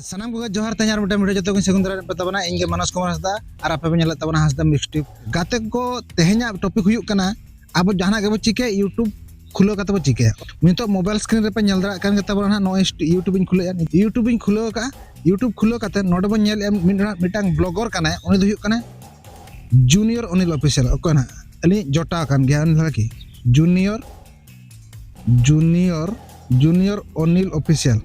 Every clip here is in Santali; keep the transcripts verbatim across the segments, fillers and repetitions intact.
ᱥᱟᱱᱟᱢ ᱠᱚᱜᱮ ᱡᱚᱦᱟᱨ᱾ ᱛᱮᱦᱮᱧ ᱟᱨ ᱢᱤᱫᱴᱟᱝ ᱵᱷᱤᱰᱤᱭᱳ ᱡᱚᱛᱚ ᱠᱚᱧ ᱥᱟᱹᱜᱩᱱ ᱫᱟᱨᱟᱢ ᱯᱮ ᱛᱟᱵᱚᱱᱟ᱾ ᱤᱧ ᱜᱮ ᱢᱟᱱᱚᱥ ᱠᱩᱢᱟᱨ ᱦᱟᱸᱥᱫᱟ ᱟᱨ ᱟᱯᱮ ᱯᱮ ᱧᱮᱞᱮᱫ ᱛᱟᱵᱚᱱᱟ ᱦᱟᱸᱥᱫᱟ ᱢᱤᱠᱥ ᱴᱤᱯ᱾ ᱜᱟᱛᱮ ᱠᱚ, ᱛᱮᱦᱮᱧᱟᱜ ᱴᱚᱯᱤᱠ ᱦᱩᱭᱩᱜ ᱠᱟᱱᱟ ᱟᱵᱚ ᱡᱟᱦᱟᱱᱟᱜ ᱜᱮᱵᱚ ᱪᱤᱠᱟᱹᱭ, YouTube ᱠᱷᱩᱞᱟᱹᱣ ᱠᱟᱛᱮ ᱵᱚ ᱪᱤᱠᱟᱹᱭᱟ᱾ ᱱᱤᱛᱚᱜ ᱢᱳᱵᱟᱭᱤᱞ ᱥᱠᱨᱤᱱ ᱨᱮᱯᱮ ᱧᱮᱞ ᱫᱟᱲᱮᱭᱟᱜ ᱠᱟᱱ ᱜᱮ ᱛᱟᱵᱚᱱᱟ ᱦᱟᱸᱜ, ᱱᱚᱜᱼᱚᱭ YouTube ᱤᱧ ᱠᱷᱩᱞᱟᱹᱣᱮᱫᱼᱟ, YouTube ᱤᱧ ᱠᱷᱩᱞᱟᱹᱣ ᱟᱠᱟᱫᱼᱟ᱾ YouTube ᱠᱷᱩᱞᱟᱹᱣ ᱠᱟᱛᱮ ᱱᱚᱰᱮ ᱵᱚᱱ ᱧᱮᱞᱮᱫᱼᱟ ᱢᱤᱫ, ᱢᱤᱫᱴᱟᱝ ᱵᱞᱚᱜᱟᱨ ᱠᱟᱱᱟᱭ, ᱩᱱᱤ ᱫᱚ ᱦᱩᱭᱩᱜ ᱠᱟᱱᱟᱭ ᱡᱩᱱᱤᱭᱚᱨ ᱚᱱᱤᱞ ᱚᱯᱷᱤᱥᱤᱭᱟᱞ᱾ ᱚᱠᱚᱭ ᱱᱟᱦᱟᱜ ᱟᱹᱞᱤᱧ ᱡᱚᱴᱟᱣ ᱟᱠᱟᱱ ᱜᱮᱭᱟ, ᱩᱱᱤ ᱞᱟᱹᱜᱤᱫ junior, junior, junior Anil official.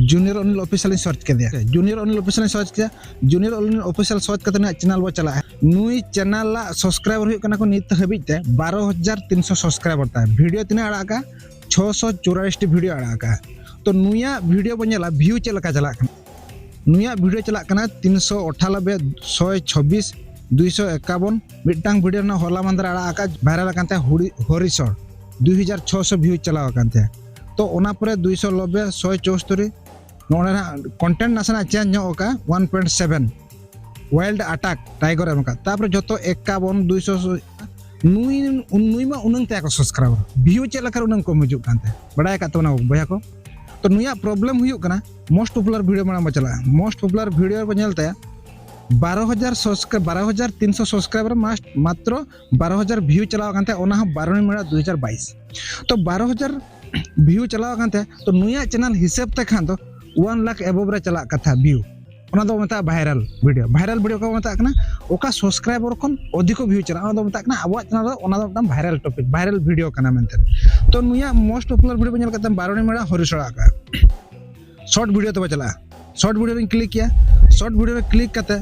Junior Anil official ᱤᱧ ᱥᱟᱨᱪ ᱠᱮᱫᱮᱭᱟ᱾ ᱡᱩᱱᱤᱭᱚᱨ ᱚᱱᱤᱞ ᱚᱯᱷᱤᱥᱤᱭᱟᱞ ᱤᱧ ᱥᱟᱨᱪ ᱠᱮᱫᱟ᱾ ᱡᱩᱱᱤᱭᱚᱨ ᱚᱱᱤᱞ ᱚᱯᱷᱤᱥᱤᱭᱟᱞ ᱥᱟᱨᱪ ᱠᱟᱛᱮ ᱱᱩᱭᱟᱜ ᱪᱮᱱᱮᱞ ᱵᱚ ᱪᱟᱞᱟᱜᱼᱟ᱾ ᱱᱩᱭ ᱪᱮᱱᱮᱞ ᱟᱜ ᱥᱟᱵᱥᱠᱨᱟᱭᱵᱟᱨ ᱦᱩᱭᱩᱜ ᱠᱟᱱᱟ ᱠᱚ ᱱᱤᱛ ᱦᱟᱹᱵᱤᱡ ᱛᱮ ᱵᱟᱨᱚ ᱦᱟᱡᱟᱨ ᱛᱤᱱᱥᱚ ᱥᱟᱵᱥᱠᱨᱟᱭᱵᱟᱨ ᱛᱟᱭ᱾ ᱵᱷᱤᱰᱤᱭᱳ ᱛᱤᱱᱟᱹᱜ ᱟᱲᱟᱜ ᱟᱠᱟᱫᱼᱟ? ᱪᱷᱚᱥᱚ ᱪᱩᱨᱟᱞᱤᱥ ᱴᱤ ᱵᱷᱤᱰᱤᱭᱳ ᱟᱲᱟᱜ ᱟᱠᱟᱫᱼᱟ᱾ ᱛᱚ ᱱᱩᱭᱟᱜ ᱵᱷᱤᱰᱤᱭᱳ ᱵᱚ ᱧᱮᱞᱟ, ᱵᱷᱤᱭᱩ ᱪᱮᱫ ᱞᱮᱠᱟ ᱪᱟᱞᱟᱜ ᱠᱟᱱᱟ᱾ ᱱᱩᱭᱟᱜ ᱵᱷᱤᱰᱤᱭᱳ ᱪᱟᱞᱟᱜ ᱠᱟᱱᱟ ᱛᱤᱱᱥᱚ ᱟᱴᱷᱟᱱᱚᱵᱵᱳᱭ, ᱥᱚᱭ ᱪᱷᱚᱵᱵᱤᱥ, ᱫᱩᱭᱥᱚ ᱮᱠᱟᱵᱚᱱ᱾ ᱢᱤᱫᱴᱟᱝ ᱵᱷᱤᱰᱤᱭᱳ ᱨᱮᱱᱟᱜ ᱦᱚᱞᱟ ᱢᱟᱦᱫᱮᱨ ᱟᱲᱟᱜ ᱟᱠᱟᱫ, ᱵᱷᱟᱭᱨᱟᱞ ᱟᱠᱟᱱ ᱛᱟᱭᱟ ᱦᱩᱲᱤ-, ᱦᱚᱨᱤᱥᱚᱲ, ᱫᱩᱭ ᱦᱟᱡᱟᱨ ᱪᱷᱚᱥᱚ ᱵᱷᱤᱭᱩ ᱪᱟᱞᱟᱣ ᱟᱠᱟᱱ ᱛᱟᱭᱟ᱾ ᱛᱚ ᱚᱱᱟ ᱯᱚᱨᱮ ᱫᱩᱭᱥᱚ ᱱᱚᱵᱵᱳᱭ, ᱥᱚᱭ ᱪᱳᱥᱛᱚᱨᱤ, ᱱᱚᱜᱼᱚ ᱱᱚᱰᱮ ᱱᱟᱜ ᱠᱚᱱᱴᱮᱱᱴ ᱱᱟᱥᱮᱱᱟᱜ ᱪᱮᱧᱡᱽ ᱧᱚᱜ ᱟᱠᱟᱫᱼᱟ, ᱚᱣᱟᱱ ᱯᱚᱭᱮᱱᱴ ᱥᱮᱵᱷᱮᱱ ᱣᱟᱭᱤᱞᱰ ᱟᱴᱟᱠ ᱴᱟᱭᱜᱚᱨ ᱮᱢ ᱟᱠᱟᱫ᱾ ᱛᱟᱯᱚᱨᱮ ᱡᱚᱛᱚ ᱮᱠᱟᱵᱚᱱ, ᱫᱩᱭᱥᱚ, ᱱᱩᱭ, ᱱᱩᱭ ᱢᱟ ᱩᱱᱟᱹᱝ ᱛᱟᱭᱟ ᱠᱚ ᱥᱟᱵᱥᱠᱨᱟᱭᱵᱟᱨ, ᱵᱷᱤᱭᱩ ᱪᱮᱫ ᱞᱮᱠᱟᱨᱮ ᱩᱱᱟᱹᱝ ᱠᱚᱢ ᱦᱤᱡᱩᱜ ᱠᱟᱱ ᱛᱟᱭᱟ, ᱵᱟᱲᱟᱭ ᱟᱠᱟᱫ ᱛᱟᱵᱚᱱᱟ ᱵᱚᱭᱦᱟ ᱠᱚ᱾ ᱛᱚ ᱱᱩᱭᱟᱜ ᱯᱨᱚᱵᱞᱮᱢ ᱦᱩᱭᱩᱜ ᱠᱟᱱᱟ, ᱢᱳᱥᱴ ᱯᱚᱯᱩᱞᱟᱨ ᱵᱷᱤᱰᱤᱭᱳ ᱢᱟᱲᱟᱝ ᱵᱚ ᱪᱟᱞᱟᱜᱼᱟ᱾ ᱢᱳᱥᱴ ᱯᱚᱯᱩᱞᱟᱨ ᱵᱷᱤᱰᱤᱭᱳ ᱨᱮᱵᱚ ᱧᱮᱞ ᱛᱟᱭᱟ ᱵᱟᱨᱚ ᱦᱟᱡᱟᱨ ᱥᱟᱵᱥᱠᱨᱟᱭ-, ᱵᱟᱨᱚ ᱦᱟᱡᱟᱨ ᱛᱤᱱᱥᱚ ᱥᱟᱵᱥᱠᱨᱟᱭᱵᱟᱨ, ᱢᱟᱥ-, ᱢᱟᱛᱨᱚ ᱵᱟᱨᱚ ᱦᱟᱡᱟᱨ ᱵᱷᱤᱭᱩ ᱪᱟᱞᱟᱣ ᱟᱠᱟᱱ ᱛᱟᱭᱟ, ᱚᱱᱟ ᱦᱚᱸ ᱵᱟᱨᱚᱭ ᱢᱟᱲᱟᱝ ᱫᱩ ᱦᱟᱡᱟᱨ ᱵᱟᱭᱤᱥ᱾ ᱛᱚ ᱵᱟᱨᱚ ᱦᱟᱡᱟᱨ ᱵᱷᱤᱭᱩ ᱪᱟᱞᱟᱣ ᱟᱠᱟᱱ ᱛᱟᱭᱟ, ᱛᱚ ᱱᱩᱭᱟᱜ ᱪᱮᱱᱮᱞ ᱦᱤᱥᱟᱹᱵ ᱛᱮ ᱠᱷᱟᱱ ᱫᱚ ᱚᱣᱟᱱ ᱞᱟᱠᱷ ᱮᱵᱚᱵᱷ ᱨᱮ ᱪᱟᱞᱟᱜ ᱠᱟᱛᱷᱟ ᱵᱷᱤᱭᱩ᱾ ᱚᱱᱟ ᱫᱚ ᱢᱮᱛᱟᱜᱼᱟ ᱵᱷᱟᱭᱨᱟᱞ ᱵᱷᱤᱰᱤᱭᱳ᱾ ᱵᱷᱟᱭᱨᱟᱞ ᱵᱷᱤᱰᱤᱭᱳ ᱠᱚ ᱢᱮᱛᱟᱜ ᱠᱟᱱᱟ ᱚᱠᱟ ᱥᱟᱵᱥᱠᱨᱟᱭᱵᱟᱨ ᱠᱷᱚᱱ ᱚᱫᱷᱤᱠᱚ ᱵᱷᱤᱭᱩ ᱪᱟᱞᱟᱜᱼᱟ, ᱚᱱᱟ ᱫᱚ ᱢᱮᱛᱟᱜ ᱠᱟᱱᱟ ᱟᱵᱚᱣᱟᱜ ᱪᱮᱱᱮᱞ ᱫᱚ ᱚᱱᱟ ᱫᱚ ᱢᱤᱫᱴᱟᱝ ᱵᱷᱟᱭᱨᱟᱞ ᱴᱚᱯᱤᱠ, ᱵᱷᱟᱭᱨᱟᱞ ᱵᱷᱤᱰᱤᱭᱳ ᱠᱟᱱᱟ ᱢᱮᱱᱛᱮ᱾ ᱛᱚ ᱱᱩᱭᱟᱜ ᱢᱳᱥᱴ ᱯᱚᱯᱩᱞᱟᱨ ᱵᱷᱤᱰᱤᱭᱳ ᱵᱚᱱ ᱧᱮᱞ ᱠᱟᱛᱮ ᱵᱟᱨᱚᱱᱤ ᱢᱮᱲᱟ ᱦᱚᱨᱤᱥᱚᱲᱟ ᱟᱠᱟᱫᱼᱟ᱾ ᱥᱚᱨᱴ ᱵᱷᱤᱰᱤᱭᱳ ᱛᱮᱵᱚ ᱪᱟᱞᱟᱜᱼᱟ᱾ ᱥᱚᱨᱴ ᱵᱷᱤᱰᱤᱭᱳ ᱨᱮᱧ ᱠᱞᱤᱠ ᱠᱮᱭᱟ᱾ ᱥᱚᱨᱴ ᱵᱷᱤᱰᱤᱭᱳ ᱨᱮ ᱠᱞᱤᱠ ᱠᱟᱛᱮ,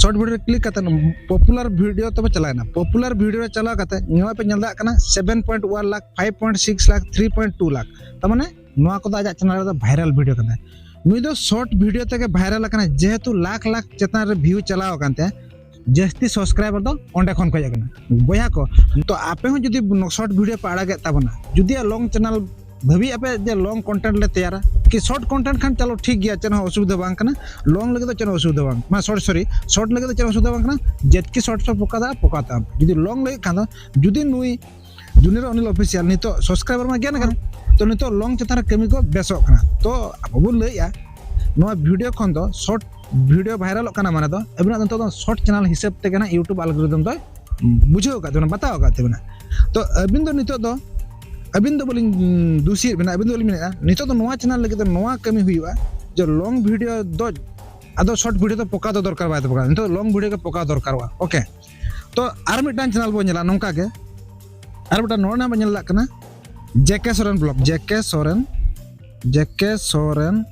ᱥᱚᱨᱴ ᱵᱷᱤᱰᱤᱭᱳ ᱨᱮ ᱠᱞᱤᱠ ᱠᱟᱛᱮ ᱯᱚᱯᱩᱞᱟᱨ ᱵᱷᱤᱰᱤᱭᱳ ᱛᱮᱵᱚ ᱪᱟᱞᱟᱣᱮᱱᱟ᱾ ᱯᱚᱯᱩᱞᱟᱨ ᱵᱷᱤᱰᱤᱭᱳ ᱨᱮ ᱪᱟᱞᱟᱣ ᱠᱟᱛᱮ ᱱᱚᱣᱟ ᱯᱮ ᱧᱮᱞ ᱫᱟᱲᱮᱭᱟᱜ ᱠᱟᱱᱟ seven point one lakh, five point six lakh, three point two lakh. ᱛᱟᱨ ᱢᱟᱱᱮ ᱱᱚᱣᱟ ᱠᱚᱫᱚ ᱟᱡᱟᱜ ᱪᱮᱱᱮᱞ ᱨᱮᱫᱚ ᱵᱷᱟᱭᱨᱟᱞ ᱵᱷᱤᱰᱤᱭᱳ ᱠᱟᱱᱟ᱾ ᱱᱩᱭ ᱫᱚ ᱥᱚᱨᱴ ᱵᱷᱤᱰᱤᱭᱳ ᱛᱮᱜᱮ ᱵᱷᱟᱭᱨᱟᱞ ᱟᱠᱟᱱᱟ, ᱡᱮᱦᱮᱛᱩ ᱞᱟᱠᱷ ᱞᱟᱠᱷ ᱪᱮᱛᱟᱱ ᱨᱮ ᱵᱷᱤᱭᱩ ᱪᱟᱞᱟᱣ ᱟᱠᱟᱱ ᱛᱟᱭᱟ, ᱡᱟᱹᱥᱛᱤ ᱥᱟᱵᱥᱠᱨᱟᱭᱵᱟᱨ ᱫᱚ ᱚᱸᱰᱮ ᱠᱷᱚᱱ ᱠᱚ ᱦᱮᱡ ᱟᱠᱟᱱᱟ᱾ ᱵᱚᱭᱦᱟ ᱠᱚ, ᱛᱚ ᱟᱯᱮ ᱦᱚᱸ ᱡᱩᱫᱤ ᱥᱚᱨᱴ ᱵᱷᱤᱰᱤᱭᱳ ᱯᱮ ᱟᱲᱟᱜᱮᱫ ᱛᱟᱵᱚᱱᱟ, ᱡᱩᱫᱤ ᱞᱚᱝ ᱪᱮᱱᱮᱞ ᱵᱷᱟᱹᱵᱤ ᱟᱯᱮ ᱡᱮ ᱞᱚᱝ ᱠᱚᱱᱴᱮᱱᱴ ᱞᱮ ᱛᱮᱭᱟᱨᱟ, ᱠᱤ ᱥᱚᱨᱴ ᱠᱚᱱᱴᱮᱱᱴ ᱠᱷᱟᱱ ᱪᱟᱞᱚ ᱴᱷᱤᱠ ᱜᱮᱭᱟ, ᱪᱮᱫ ᱦᱚᱸ ᱚᱥᱩᱵᱤᱫᱷᱟ ᱵᱟᱝ ᱠᱟᱱᱟ᱾ ᱞᱚᱝ ᱞᱟᱹᱜᱤᱫ ᱫᱚ ᱪᱮᱫ ᱦᱚᱸ ᱚᱥᱩᱵᱤᱫᱷᱟ ᱵᱟᱝ, ᱢᱟᱱᱮ ᱥᱚᱨᱤ, ᱥᱚᱨᱤ, ᱥᱚᱨᱴ ᱞᱟᱹᱜᱤᱫ ᱫᱚ ᱪᱮᱫ ᱦᱚᱸ ᱚᱥᱩᱵᱤᱫᱷᱟ ᱵᱟᱝ ᱠᱟᱱᱟ᱾ ᱡᱮᱛᱠᱤ ᱥᱚᱨᱴ ᱯᱮ ᱯᱚᱠᱟ ᱫᱟ, ᱯᱚᱠᱟ ᱛᱟᱢ᱾ ᱡᱩᱫᱤ ᱞᱚᱝ ᱞᱟᱹᱜᱤᱫ ᱠᱷᱟᱱ ᱫᱚ, ᱡᱩᱫᱤ ᱱᱩᱭ ᱡᱩᱱᱤᱭᱚᱨ ᱚᱱᱤᱞ ᱚᱯᱷᱤᱥᱤᱭᱟᱞ ᱱᱤᱛᱚᱜ ᱥᱟᱵᱥᱠᱨᱟᱭᱵᱟᱨ ᱢᱟ ᱜᱮᱭᱟ ᱠᱟᱱᱟ, ᱛᱚ ᱱᱤᱛᱚᱜ ᱞᱚᱝ ᱪᱮᱛᱟᱱ ᱨᱮ ᱠᱟᱹᱢᱤ ᱠᱚ ᱵᱮᱥᱚᱜ ᱠᱟᱱᱟ᱾ ᱛᱚ ᱟᱵᱚ ᱵᱚᱱ ᱞᱟᱹᱭᱮᱜᱼᱟ ᱱᱚᱣᱟ ᱵᱷᱤᱰᱤᱭᱳ ᱠᱷᱚᱱ ᱫᱚ ᱥᱚᱨᱴ ᱵᱷᱤᱰᱤᱭᱳ ᱵᱷᱟᱭᱨᱟᱞᱚᱜ ᱠᱟᱱᱟ ᱢᱟᱱᱮ ᱫᱚ ᱟᱹᱵᱤᱱᱟᱜ ᱱᱤᱛᱚᱜ ᱫᱚ ᱥᱚᱨᱴ ᱪᱮᱱᱮᱞ ᱦᱤᱥᱟᱹᱵ ᱛᱮᱜᱮ ᱱᱟᱜ YouTube algorithm ᱫᱚᱭ ᱵᱩᱡᱷᱟᱹᱣ ᱟᱠᱟᱫ ᱛᱟᱵᱤᱱᱟ, ᱵᱟᱛᱟᱣ ᱟᱠᱟᱫ ᱛᱟᱵᱤᱱᱟ᱾ ᱛᱚ ᱟᱹᱵᱤᱱ ᱫᱚ ᱱᱤᱛᱚᱜ ᱫᱚ ᱟᱹᱵᱤᱱ ᱫᱚ ᱵᱟᱹᱞᱤᱧ ᱫᱩᱥᱤᱭᱮᱫ ᱵᱤᱱᱟ, ᱟᱹᱵᱤᱱ ᱫᱚ ᱵᱟᱹᱞᱤᱧ ᱢᱮᱱᱮᱫᱼᱟ᱾ ᱱᱤᱛᱚᱜ ᱫᱚ ᱱᱚᱣᱟ ᱪᱮᱱᱮᱞ ᱞᱟᱹᱜᱤᱫ ᱫᱚ ᱱᱚᱣᱟ ᱠᱟᱹᱢᱤ ᱦᱩᱭᱩᱜᱼᱟ ᱡᱮ ᱞᱚᱝ ᱵᱷᱤᱰᱤᱭᱳ ᱫᱚ ᱟᱫᱚ ᱥᱚᱨᱴ ᱵᱷᱤᱰᱤᱭᱳ ᱫᱚ ᱯᱚᱠᱟ ᱫᱚ ᱫᱚᱨᱠᱟᱨ ᱵᱟᱭ ᱛᱟᱵᱚᱱᱟ᱾ ᱱᱤᱛᱚᱜ ᱞᱚᱝ ᱵᱷᱤᱰᱤᱭᱳ ᱜᱮ ᱯᱚᱠᱟ ᱫᱚᱨᱠᱟᱨᱚᱜᱼᱟ᱾ ᱳᱠᱮ, ᱛᱚ ᱟᱨ ᱢᱤᱫᱴᱟᱝ ᱪᱮᱱᱮᱞ ᱵᱚᱱ ᱧᱮᱞᱟ ᱱᱚᱝᱠᱟ ᱜᱮ, ᱟᱨ ᱢᱤᱫᱴᱟᱝ ᱱᱚᱰᱮ ᱵᱚᱱ ᱧᱮᱞ ᱫᱟᱲᱮᱭᱟᱜ ᱠᱟᱱᱟ ᱡᱮ ᱠᱮ ᱥᱚᱨᱮᱱ ᱵᱞᱚᱜ, ᱡᱮ ᱠᱮ ᱥᱚᱨᱮᱱ, ᱡᱮ ᱠᱮ ᱥᱚᱨᱮᱱ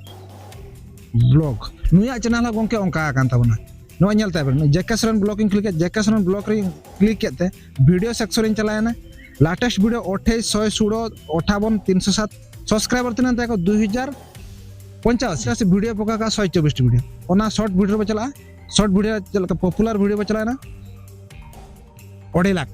ᱵᱞᱚᱜ᱾ ᱱᱩᱭᱟᱜ ᱪᱮᱱᱮᱞ ᱦᱚᱸ ᱜᱚᱝᱠᱮ ᱚᱱᱠᱟ ᱟᱠᱟᱱ ᱛᱟᱵᱚᱱᱟ᱾ ᱱᱚᱣᱟ ᱧᱮᱞ ᱛᱟᱵᱮᱱ, ᱡᱮ ᱠᱮ ᱥᱚᱨᱮᱱ ᱵᱞᱚᱜ ᱤᱧ ᱠᱞᱤᱠ ᱠᱮᱫ, ᱡᱮ ᱠᱮ ᱥᱚᱨᱮᱱ ᱵᱞᱚᱜ ᱨᱤᱧ ᱠᱞᱤᱠ ᱠᱮᱫ ᱛᱮ ᱵᱷᱤᱰᱤᱭᱳ ᱥᱮᱠᱥᱚᱱ ᱨᱤᱧ ᱪᱟᱞᱟᱣᱮᱱᱟ᱾ ᱞᱟᱴᱮᱥᱴ ᱵᱷᱤᱰᱤᱭᱳ ᱟᱴᱷᱟᱥ ᱥᱚᱭ ᱥᱳᱲᱚ ᱟᱴᱷᱟᱵᱚᱱ ᱛᱤᱱᱥᱚ ᱥᱟᱛ᱾ ᱥᱟᱵᱥᱠᱨᱟᱭᱵᱟᱨ ᱛᱤᱱᱟᱹᱜ ᱛᱟᱭ ᱠᱚ? ᱫᱩᱭ ᱦᱟᱡᱟᱨ ᱯᱚᱧᱪᱟᱥᱤ᱾ ᱵᱷᱤᱰᱤᱭᱳ ᱯᱚᱠᱟ ᱠᱟᱜᱼᱟ ᱥᱚᱭ ᱪᱚᱵᱵᱤᱥ ᱴᱤ ᱵᱷᱤᱰᱤᱭᱳ᱾ ᱚᱱᱟ ᱥᱚᱨᱴ ᱵᱷᱤᱰᱤᱭᱳ ᱨᱮᱵᱚ ᱪᱟᱞᱟᱜᱼᱟ᱾ ᱥᱚᱨᱴ ᱵᱷᱤᱰᱤᱭᱳ ᱪᱮᱫ ᱞᱮᱠᱟ ᱯᱚᱯᱩᱞᱟᱨ ᱵᱷᱤᱰᱤᱭᱳ ᱵᱚ ᱪᱟᱞᱟᱣᱮᱱᱟ, ᱚᱲᱟᱭ ᱞᱟᱠᱷ᱾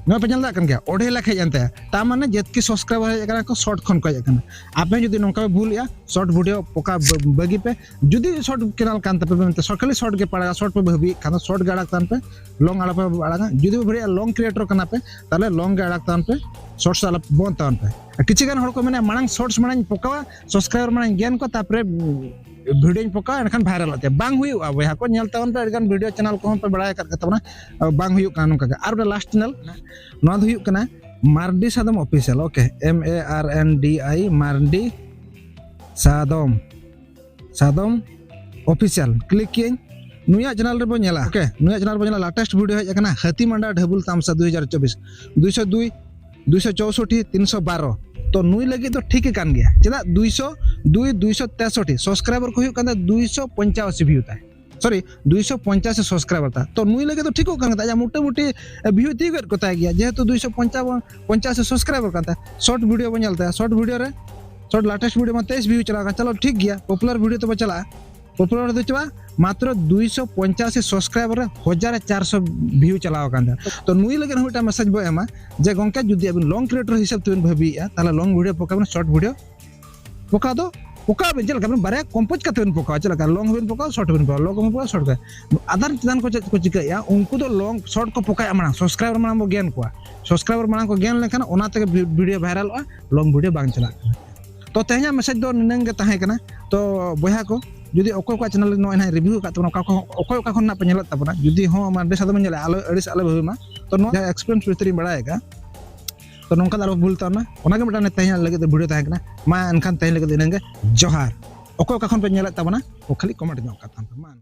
ᱱᱚᱣᱟ ᱯᱮ ᱧᱮᱞ ᱫᱟᱲᱮᱭᱟᱜ ᱠᱟᱱ ᱜᱮᱭᱟ, ᱚᱲᱟᱭ ᱞᱟᱠᱷ ᱦᱮᱡ ᱮᱱ ᱛᱟᱭᱟ᱾ ᱛᱟᱨ ᱢᱟᱱᱮ ᱡᱮᱛᱠᱤ ᱥᱟᱵᱥᱠᱨᱟᱭᱵᱟᱨ ᱦᱮᱡ ᱟᱠᱟᱱᱟ ᱠᱚ ᱥᱚᱨᱴ ᱠᱷᱚᱱ ᱠᱚ ᱦᱮᱡ ᱟᱠᱟᱱᱟ᱾ ᱟᱯᱮ ᱡᱩᱫᱤ ᱱᱚᱝᱠᱟ ᱯᱮ ᱵᱷᱩᱞᱮᱜᱼᱟ, ᱥᱚᱨᱴ ᱵᱷᱤᱰᱤᱭᱳ ᱯᱚᱠᱟ ᱵᱟ- ᱵᱟᱹᱜᱤ ᱯᱮ᱾ ᱡᱩᱫᱤ ᱥᱚᱨᱴ ᱪᱮᱱᱮᱞ ᱠᱟᱱ ᱛᱟᱯᱮ ᱢᱮᱱᱛᱮ ᱥᱚᱨᱴ, ᱠᱷᱟᱹᱞᱤ ᱥᱚᱨᱴ ᱜᱮ ᱯᱮ ᱟᱲᱟᱜᱟ, ᱥᱚᱨᱴ ᱯᱮ ᱵᱷᱟᱹᱵᱤᱭᱮᱫ ᱠᱷᱟᱱ ᱫᱚ ᱥᱚᱨᱴ ᱜᱮ ᱟᱲᱟᱜ ᱛᱟᱵᱚᱱ ᱯᱮ, ᱞᱚᱝ ᱟᱞᱚ ᱯᱮ ᱟᱲᱟᱜᱟ᱾ ᱡᱩᱫᱤ ᱯᱮ ᱵᱷᱟᱹᱵᱤᱭᱮᱫᱼᱟ ᱞᱚᱝ ᱠᱨᱤᱭᱮᱴᱚᱨ ᱠᱟᱱᱟ ᱯᱮ, ᱛᱟᱦᱚᱞᱮ ᱞᱚᱝ ᱜᱮ ᱟᱲᱟᱜ ᱛᱟᱵᱚᱱ ᱯᱮ, ᱥᱚᱨᱴᱥ ᱟᱞᱚ ᱵᱚᱱᱫ ᱛᱟᱵᱚᱱ ᱯᱮ᱾ ᱟᱨ ᱠᱤᱪᱷᱩ ᱜᱟᱱ ᱦᱚᱲ ᱠᱚ ᱢᱮᱱᱟ ᱢᱟᱲᱟᱝ ᱥᱚᱨᱴᱥ ᱢᱟᱲᱟᱝ ᱯᱚᱠᱟᱣᱟ, ᱥᱟᱵᱥᱠᱨᱟᱭᱵᱟᱨ ᱢᱟᱲᱟᱝ ᱜᱮᱱ ᱠᱚ, ᱛᱟᱨᱯᱚᱨᱮ ᱵᱷᱤᱰᱤᱭᱳᱧ ᱯᱚᱠᱟᱣᱟ, ᱮᱱᱠᱷᱟᱱ ᱵᱷᱟᱭᱨᱟᱞᱚᱜ ᱛᱮ᱾ ᱵᱟᱝ ᱦᱩᱭᱩᱜᱼᱟ ᱵᱚᱭᱦᱟ ᱠᱚ, ᱧᱮᱞ ᱛᱟᱵᱚᱱ ᱯᱮ, ᱟᱹᱰᱤᱜᱟᱱ ᱵᱷᱤᱰᱤᱭᱳ ᱪᱮᱱᱮᱞ ᱠᱚᱦᱚᱸ ᱯᱮ ᱵᱟᱲᱟᱭ ᱟᱠᱟᱫ ᱜᱮ ᱛᱟᱵᱚᱱᱟ, ᱵᱟᱝ ᱦᱩᱭᱩᱜ ᱠᱟᱱᱟ ᱱᱚᱝᱠᱟ ᱜᱮ᱾ ᱟᱨ ᱢᱤᱫᱴᱟᱝ ᱞᱟᱥᱴ ᱪᱮᱱᱮᱞ, ᱱᱚᱣᱟ ᱫᱚ ᱦᱩᱭᱩᱜ ᱠᱟᱱᱟ ᱢᱟᱨᱰᱤ ᱥᱟᱫᱚᱢ ᱚᱯᱷᱤᱥᱤᱭᱟᱞ᱾ ᱳᱠᱮ, ᱮᱢ ᱮ ᱟᱨ ᱮᱱ ᱰᱤ ᱟᱭ, ᱢᱟᱨᱰᱤ ᱥᱟᱫᱚᱢ, ᱥᱟᱫᱚᱢ ᱚᱯᱷᱤᱥᱤᱭᱟᱞ᱾ ᱠᱞᱤᱠ ᱠᱮᱜᱼᱟᱹᱧ, ᱱᱩᱭᱟᱜ ᱪᱮᱱᱮᱞ ᱨᱮᱵᱚᱱ ᱧᱮᱞᱟ᱾ ᱳᱠᱮ, ᱱᱩᱭᱟᱜ ᱪᱮᱱᱮᱞ ᱨᱮᱵᱚᱱ ᱧᱮᱞᱟ, ᱞᱟᱴᱮᱥᱴ ᱵᱷᱤᱰᱤᱭᱳ ᱦᱮᱡ ᱟᱠᱟᱱᱟ ᱦᱟᱹᱛᱤ ᱢᱟᱸᱰᱟ ᱰᱷᱟᱹᱵᱩᱞ ᱛᱟᱢᱥᱟ ᱫᱩᱭ ᱦᱟᱡᱟᱨ ᱪᱚᱵᱵᱤᱥ, ᱫᱩᱭᱥᱚ ᱫᱩᱭ, ᱫᱩᱭᱥᱚ ᱪᱳᱥᱳᱴᱴᱤ, ᱛᱤᱱᱥᱚ ᱵᱟᱨᱚ᱾ ᱛᱚ ᱱᱩᱭ ᱞᱟᱹᱜᱤᱫ ᱫᱚ ᱴᱷᱤᱠ ᱜᱮ ᱠᱟᱱ ᱜᱮᱭᱟ᱾ ᱪᱮᱫᱟᱜ? ᱫᱩᱭᱥᱚ ᱫᱩᱭ, ᱫᱩᱭᱥᱚ ᱛᱮᱥᱚᱴᱴᱤ ᱥᱟᱵᱥᱠᱨᱟᱭᱵᱟᱨ ᱠᱚ ᱦᱩᱭᱩᱜ ᱠᱟᱱ ᱛᱟᱭᱟ ᱫᱩᱭᱥᱚ ᱯᱚᱧᱪᱟᱥᱤ ᱵᱷᱤᱭᱩ ᱛᱟᱭ, ᱥᱚᱨᱤ, ᱫᱩᱭᱥᱚ ᱯᱚᱧᱪᱟᱥᱤ ᱥᱟᱵᱥᱠᱨᱟᱭᱵᱟᱨ ᱛᱟᱭ᱾ ᱛᱚ ᱱᱩᱭ ᱞᱟᱹᱜᱤᱫ ᱫᱚ ᱴᱷᱤᱠᱚᱜ ᱠᱟᱱ ᱜᱮ ᱛᱟᱭᱟ, ᱢᱚᱴᱟᱢᱩᱴᱤ ᱵᱷᱤᱭᱩ ᱛᱤᱭᱳᱜᱮᱫ ᱠᱚ ᱛᱟᱭ ᱜᱮᱭᱟ, ᱡᱮᱦᱮᱛᱩ ᱫᱩᱭᱥᱚ ᱯᱚᱧᱪᱟᱥᱤ ᱥᱟᱵᱥᱠᱨᱟᱭᱵᱟᱨ ᱠᱟᱱ ᱛᱟᱭᱟ᱾ ᱥᱚᱨᱴ ᱵᱷᱤᱰᱤᱭᱳ ᱵᱚᱱ ᱧᱮᱞ ᱛᱟᱭᱟ, ᱥᱚᱨᱴ ᱵᱷᱤᱰᱤᱭᱳ ᱨᱮ, ᱥᱚᱨᱴ ᱞᱟᱴᱮᱥᱴ ᱵᱷᱤᱰᱤᱭᱳ ᱢᱟ ᱛᱮᱭᱤᱥ ᱵᱷᱤᱭᱩ ᱪᱟᱞᱟᱣ ᱠᱟᱱᱟ᱾ ᱪᱚᱞᱚ ᱴᱷᱤᱠ ᱜᱮᱭᱟ, ᱯᱚᱯᱩᱞᱟᱨ ᱵᱷᱤᱰᱤᱭᱳ ᱛᱮᱵᱚ ᱪᱟᱞᱟᱜᱼᱟ᱾ ᱯᱚᱯᱩᱞᱟᱨ ᱫᱚ ᱪᱮᱫ ᱵᱟᱝ, ᱢᱟᱛᱨᱚ ᱫᱩᱭᱥᱚ ᱯᱚᱧᱪᱟᱥᱤ ᱥᱟᱵᱥᱠᱨᱟᱭᱵᱟᱨ ᱨᱮ ᱦᱟᱡᱟᱨ ᱪᱟᱨᱥᱚ ᱵᱷᱤᱭᱩ ᱪᱟᱞᱟᱣ ᱟᱠᱟᱱ ᱛᱟᱭᱟ᱾ ᱛᱚ ᱱᱩᱭ ᱞᱟᱹᱜᱤᱫ ᱦᱚᱸ ᱢᱤᱫᱴᱟᱝ ᱢᱮᱥᱮᱡᱽ ᱵᱚ ᱮᱢᱟ ᱡᱮ ᱜᱚᱝᱠᱮ, ᱡᱩᱫᱤ ᱟᱵᱤᱱ ᱞᱚᱝ ᱠᱨᱤᱭᱮᱴᱚᱨ ᱦᱤᱥᱟᱹᱵ ᱛᱮᱵᱤᱱ ᱵᱷᱟᱹᱵᱤᱭᱮᱫᱼᱟ, ᱛᱟᱦᱚᱞᱮ ᱞᱚᱝ ᱵᱷᱤᱰᱤᱭᱳ ᱯᱚᱠᱟ ᱵᱤᱱ, ᱥᱚᱨᱴ ᱵᱷᱤᱰᱤᱭᱳ ᱯᱚᱠᱟ ᱫᱚ ᱯᱚᱠᱟ ᱵᱤᱱ᱾ ᱪᱮᱫ ᱞᱮᱠᱟ ᱵᱤᱱ ᱵᱟᱨᱭᱟ ᱠᱚᱢᱯᱳᱡᱽ ᱠᱟᱛᱮ ᱵᱤᱱ ᱯᱚᱠᱟᱣᱟ, ᱪᱮᱫ ᱞᱮᱠᱟ ᱞᱚᱝ ᱦᱚᱸᱵᱤᱱ ᱯᱚᱠᱟᱣᱟ, ᱥᱚᱨᱴ ᱦᱚᱸᱵᱤᱱ ᱯᱚᱠᱟᱣᱟ, ᱞᱚᱝ ᱦᱚᱸᱵᱤᱱ ᱯᱚᱠᱟᱣᱟ, ᱥᱚᱨᱴ ᱦᱚᱸᱵᱤᱱ᱾ ᱟᱫᱟᱨ ᱪᱮᱛᱟᱱ ᱠᱚ ᱪᱮᱫ ᱠᱚ ᱪᱤᱠᱟᱹᱭᱮᱫᱼᱟ, ᱩᱱᱠᱩ ᱫᱚ ᱞᱚᱝ ᱥᱚᱨᱴ ᱠᱚ ᱯᱚᱠᱟᱭᱮᱫᱼᱟ ᱢᱟᱲᱟᱝ, ᱥᱟᱵᱥᱠᱨᱟᱭᱵᱟᱨ ᱢᱟᱲᱟᱝ ᱵᱚ ᱜᱮᱱ ᱠᱚᱣᱟ, ᱥᱟᱵᱥᱠᱨᱟᱭᱵᱟᱨ ᱢᱟᱲᱟᱝ ᱠᱚ ᱜᱮᱱ ᱞᱮᱱᱠᱷᱟᱱ ᱚᱱᱟ ᱛᱮᱜᱮ ᱵᱷᱤ- ᱵᱷᱤᱰᱤᱭᱳ ᱵᱷᱟᱭᱨᱟᱞᱚᱜᱼᱟ, ᱞᱚᱝ ᱵᱷᱤᱰᱤᱭᱳ ᱵᱟᱝ ᱪᱟᱞᱟᱜ ᱠᱟᱱᱟ᱾ ᱛᱚ ᱛᱮᱦᱮᱧᱟᱜ ᱢᱮᱥᱮᱡᱽ ᱫᱚ ᱱᱤᱱᱟᱹᱝ ᱜᱮ ᱛᱟᱦᱮᱸ ᱠᱟᱱᱟ᱾ ᱛᱚ ᱵᱚᱭᱦᱟ ᱠᱚ, ᱡᱩᱫᱤ ᱚᱠᱚᱭ ᱠᱚᱣᱟᱜ ᱪᱮᱱᱮᱞ ᱨᱮ ᱱᱚᱜᱼᱚᱭ ᱱᱟᱦᱟᱜ ᱨᱤᱵᱷᱤᱭᱩ ᱟᱠᱟᱫ ᱛᱟᱵᱚᱱᱟ, ᱚᱠᱟ ᱠᱚ, ᱚᱠᱚᱭ ᱚᱠᱟ ᱠᱷᱚᱱ ᱱᱟᱜ ᱯᱮ ᱧᱮᱞᱮᱫ ᱛᱟᱵᱚᱱᱟ, ᱡᱩᱫᱤ ᱦᱚᱸ ᱟᱹᱰᱤ ᱥᱟᱫᱚ ᱵᱚᱱ ᱧᱮᱞᱮᱫᱼᱟ, ᱟᱞᱚ ᱟᱹᱲᱤᱥ ᱟᱞᱚ ᱵᱷᱟᱹᱵᱤ ᱢᱟ᱾ ᱛᱚ ᱱᱚᱣᱟ ᱡᱟᱦᱟᱸ ᱮᱠᱥᱯᱮᱨᱤᱭᱮᱱᱥ ᱵᱷᱤᱛᱨᱤᱧ ᱵᱟᱲᱟᱭ ᱟᱠᱟᱫᱼᱟ, ᱛᱚ ᱱᱚᱝᱠᱟ ᱫᱚ ᱟᱞᱚ ᱵᱷᱩᱞ ᱛᱟᱵᱚᱱᱟ᱾ ᱚᱱᱟ ᱜᱮ ᱢᱤᱫᱴᱟᱝ ᱛᱮᱦᱮᱧ ᱞᱟᱹᱜᱤᱫ ᱫᱚ ᱵᱷᱤᱰᱤᱭᱳ ᱛᱟᱦᱮᱸ ᱠᱟᱱᱟ᱾ ᱢᱟ ᱮᱱᱠᱷᱟᱱ ᱛᱮᱦᱮᱧ ᱞᱟᱹᱜᱤᱫ ᱫᱚ ᱤᱱᱟᱹᱜ ᱜᱮ᱾ ᱡᱚᱦᱟᱨ᱾ ᱚᱠᱚᱭ ᱚᱠᱟ ᱠᱷᱚᱱ ᱯᱮ ᱧᱮᱞᱮᱫ ᱛᱟᱵᱚᱱᱟ, ᱠᱚ ᱠᱷᱟᱹᱞᱤ ᱠᱚᱢᱮᱱᱴ ᱧᱚᱜ ᱠᱟᱜ ᱛᱟᱵᱚᱱ ᱯᱮ᱾ ᱢᱟ ᱮᱱᱠᱷᱟᱱ᱾